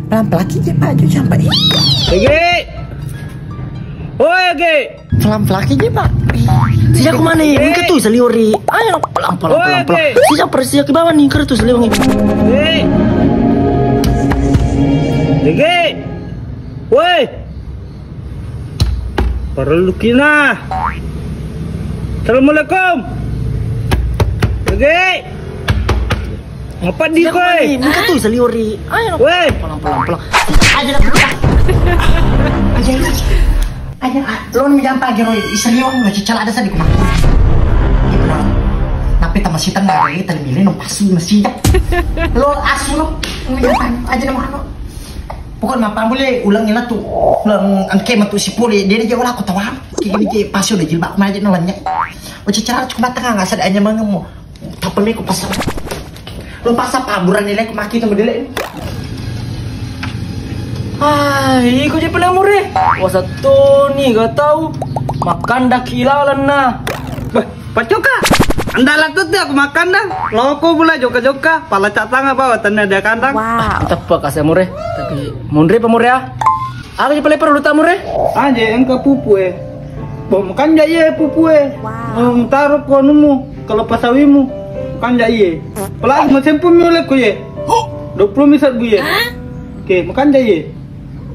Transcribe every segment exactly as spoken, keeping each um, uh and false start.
Pelan-pelan ki je, Pak, jo, sampai. Ege. Oi, Ege. Pelan-pelan ki je, Pak. Sejak mana? Ege. Engka tu saliwari. Ayo, pelan-pelan, oi, pelan-pelan. Ege. Sejak persia ke bawah nih, engka tu saliwari. Ege. Ege. Woi. Parellu kina. Assalamualaikum. Ege. Apa di koe? Engka tu saliwari. Ayo. Woi. Pelan-pelan, pelan. Aja dah. Aja. Aja. Ah, lo nih jampa aja, Roy. Iserion lo cicala ada sedih kemana? Gitu lah. Tapi tambah si tenang, ya, kita lebih leno pasti masih. Lo asu lo. Lo jampa aja nama lo. Pokoknya apa boleh ulang lah tu. Ulang engke matu si pole. Dia dia wala aku tawa. Kayak gini, kayak pasti udah jilbab aja nolanya. Oh, cicala cuma tengah nggak sadar aja mangemu. Tapi meko pasang. Lo pasang paburan nilai ku maki tu bedele. Ah, iko je pale mure. Wasa toni gak tahu. Makan dah kilalan nah. Beh, pacoka. Anda latut ya aku makan dah. Loko bula joka-joka. Pala cak tanga bawa tanda dia kandang. Wow. Tepa kasih mure. Tapi mundre pa mure ah. Aga je pale perlu ta mure? Aje engka pupu e. Bo, makanja iye pupu e. Wow. Em, taro ko anumu, kalau pasawimu. Makanja iye. Apalagi masempu mi oleh ko ye. Dua puluh mi sabbu ye. Oke, makanja iye.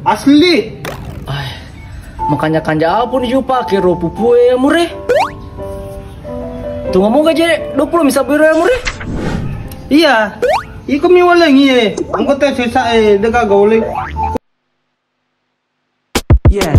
Asli. Ai, makanja-kanja apa ni jupa ke ro pupu e mure? Tunga moga je dua puluh mi sabbu ro mure? Iya. Iko mi walengi e. Anggota sesa e dega gaule. Yeah.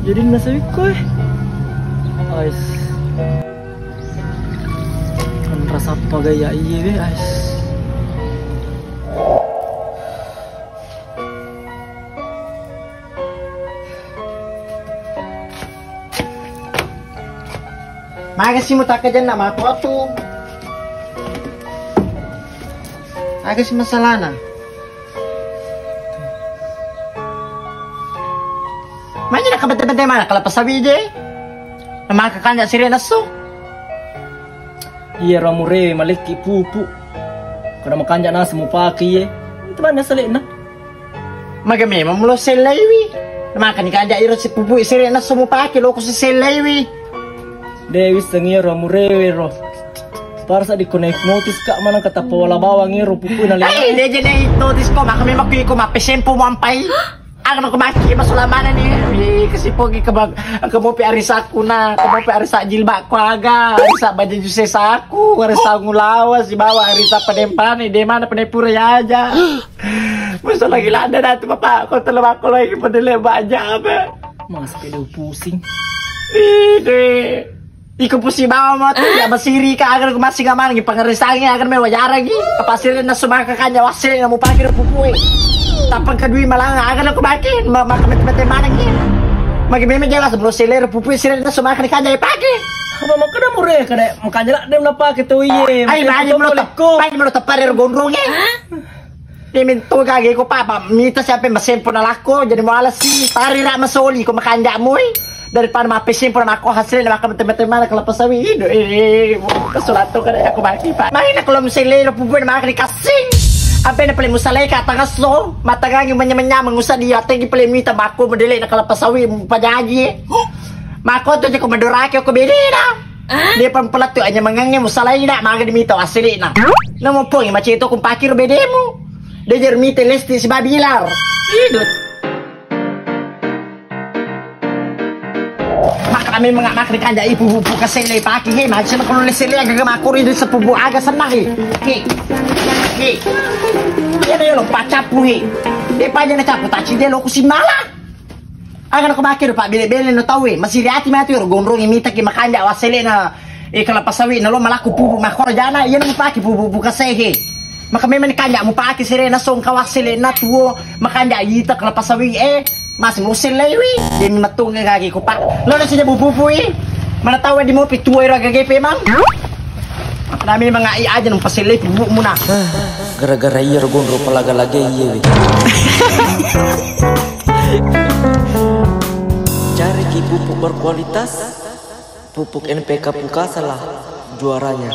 Jadi nasa wikko eh. Ais. Kan rasa apa gaya iye be ais. Maga si mutakkajanna mappotu. Aga si masalana. Magi nakabete-bete mana kala pasawi je. Namaka kanja sire nasu. Iya ramurewe malekki pupu. Kada makanja nasa mupake iye. Itu mana selekna. Maga memang mulo sellaiwi. Makani kanja iro si pupu isere nasu mupake loko si sellaiwi. De wisseng iyaro amurewe ro. Parasa dikko na hipnotis ka maneng katappa wala bawang iyaro pupu na lena. Ai, de je na hipnotis ko, maka memang ko iko mappesempo muampai. Aga nako maki masula mana ni. Wi, kesipogi ke bang. Ke mopi arisaku na, ke mopi arisa jilbakku aga, arisa baju jusesaku, arisa ngulawa sibawa arisa padempane, de mana pade pura yaja. Masa lagi lada datu bapak, kau telah aku lagi pada leba aja apa? Mas kedo pusing. Ide. Iko pusing bawa matu ya masiri ka agar aku masih ngaman lagi pengeresangi agar me wajarang gi. Apa sih na semaka kanya wasile na mupake ro pupue. Tapang kedui malanga agar aku makin ma- maka mete-mete mana gi. Magi meme jelas belum selera pupue sire na semaka kanya pake. Apa mau kena mure kena makanya lah dia nak pakai tuh iye. Ai bani melo tepare gondrong e. Dia mintu kage ko papa mita siapa masempo na lako jadi muala si tari ra masoli ko makanja mui daripada mapesempo na mako hasil na maka mete-mete mana kelapa sawi ido eh kesulato kada aku baki pak main kalau misalnya lo pupu na maka dikasing apa na paling musalai ka tangaso matangangi menya-menya mengusa dia tegi paling mita mako modele na kelapa sawi pajaji mako tu je ko madorake ko bedena. Dia pampelatu anya mangangnge musalai na maga dimita asli na. Namo poi maceto kumpakir bedemu. Dia jer mite lesti sibabilar. Idut. Maka kami mengak makri kanja ibu buka sele paki he macam kalau le sele agak makuri di sepupu agak senang he. He. He. Dia dia lo pacapu he. Dia paja na capu taci dia lo kusimala. Aga nako makkiro pabbele-bele no tauwe, masiri ati matu ero gondrongi mitaki makanja wassele'na e kelapa sawit na lo malaku pupu makkoro jana, iya no mupake pupu buka sehe. Maka memang kanja mupake serena song kawassele na tuo, makanja ita kala pasawi e, masih musim lewi, demi matunga gagi kupa. Lo na sija bububu i, mana tahu di mopi tuo ira gage pemang. Maka memang ai aja nung pasele bubu muna. Gara-gara iya ro gondro palaga-laga iya wi. Cari ki pupuk berkualitas, pupuk N P K Pukasa lah juaranya.